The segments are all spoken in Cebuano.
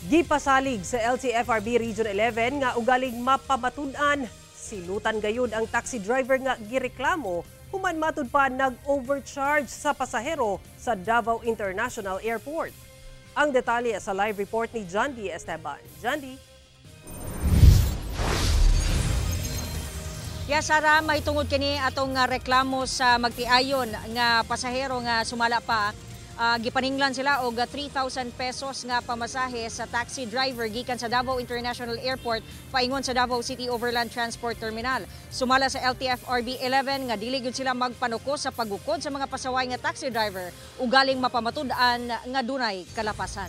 Gipasalig sa LTFRB Region 11 nga ugaling mapamatud-an, silutan gayud ang taxi driver nga gireklamo human matud pa nag-overcharge sa pasahero sa Davao International Airport. Ang detalye sa live report ni John D. Esteban. John D. Ya Sara, may tungod kini atong reklamo sa magtiayon nga pasahero nga sumala pa gipaninglan sila og 3,000 pesos nga pamasahe sa taxi driver gikan sa Davao International Airport paingon sa Davao City Overland Transport Terminal. Sumala sa LTFRB 11 nga dili gyud sila magpanuko sa pagukod sa mga pasaway nga taxi driver ugaling mapamatud-an nga dunay kalapasan.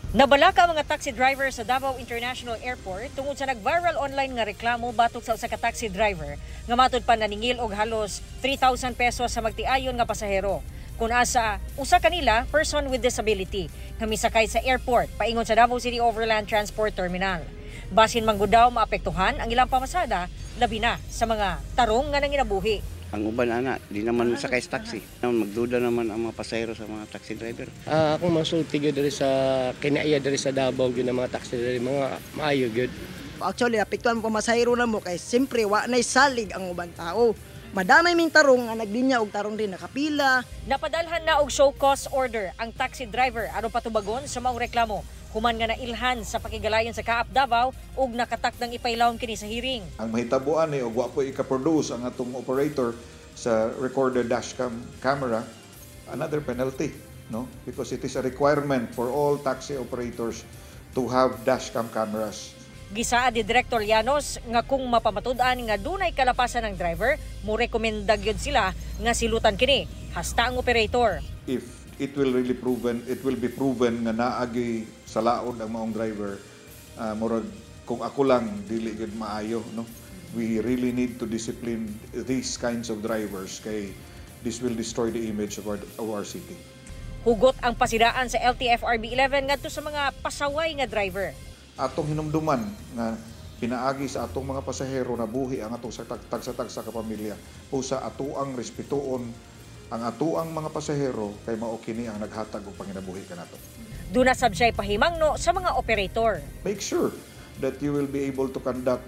Nabalaka ang mga taxi driver sa Davao International Airport tungod sa nag-viral online nga reklamo batok sa usa ka taxi driver nga matud pa naningil og halos 3,000 pesos sa magtiayon nga pasahero. Kun asa usa kanila person with disability nga misakay sa airport paingon sa Davao City Overland Transport Terminal. Basin man gud daw maapektuhan ang ilang pamasada, labi na sa mga tarong nga nanginabuhi. Ang uban ana, di naman sakay sa taxi. Magduda naman ang mga pasahero sa mga taxi driver. Akong masulti gyud diri sa kinaiya diri sa Davao gyud ang mga taxi diri, mga maayo gyud. Actually, apektuhan po masahero na mo kay siyempre wa nay salig ang uban tao. Madamay ming tarong nga naglinya og tarong din nakapila. Napadalhan na og show cause order ang taxi driver aron patubagon sa maong reklamo. Human nga nailhan sa pakigalayon sa Kaap Davao ug nakatakdang ipailawom kini sa hearing. Ang mahitabuan ni og wa po ika-produce ang atong operator sa recorded dashcam camera, another penalty, no? Because it is a requirement for all taxi operators to have dashcam cameras. Gisaad ni Director Llanos nga kung mapamatud-an nga dunay kalapasan ng driver, mo rekomenda gyud sila nga silutan kini hasta ang operator. If it will really proven, it will be proven nga naagi sa laod ang maong driver, murag kung ako lang dili gyud maayo, no? We really need to discipline these kinds of drivers kay this will destroy the image of our city. Hugot ang pasidaan sa LTFRB 11 ngadto sa mga pasaway nga driver. Atong hinumduman nga pinaagi sa atong mga pasahero na buhi ang atong sa tagsa-tagsa ka pamilya. Usa atoang respetuon ang atoang mga pasahero kay mao kini ang naghatag og panginabuhi kanato. Duna sab siya pahimangno sa mga operator. Make sure that you will be able to conduct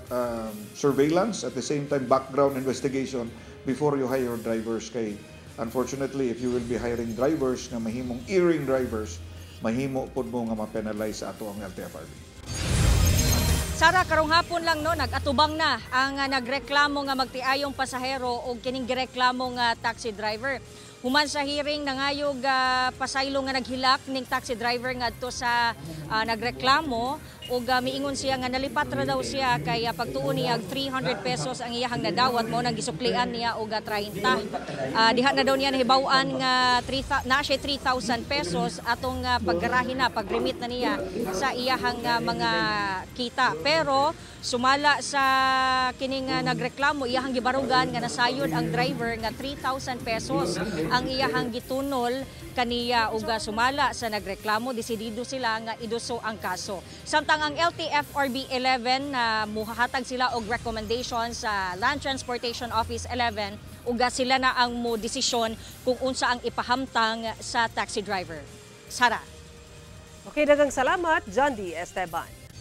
surveillance, at the same time background investigation before you hire drivers kay unfortunately, if you will be hiring drivers nga mahimong erring drivers, mahimo pod mo nga ma-penalize sa ato ang LTFRB. Sara, karong hapon lang no, nag-atubang na ang nagreklamo nga magtiayong pasahero og kining gireklamo nga taxi driver. Human sa hearing, nangayog pasaylo nga naghilak ning taxi driver ngadto sa nagreklamo ug miingon siya nga nalipat ra daw siya kay pagtuon niya 300 pesos ang iyahang nadawat, mo nang gisuklian niya og 30. Diha na daw niya nahibaw-an nga 3 na siya 3,000 pesos atong paggarahe na, pagremit na niya sa iyahang mga kita. Pero sumala sa kining nagreklamo, iyahang gibarugan nga nasayod ang driver nga 3,000 pesos ang iyahang gitunol kaniya ug sumala sa nagreklamo, desidido sila nga iduso ang kaso. Samtang ang LTFRB 11 na muhahatag sila og recommendation sa Land Transportation Office 11 ug sila na ang mo desisyon kung unsa ang ipahamtang sa taxi driver. Sara. Okay, daghang salamat, John D. Esteban.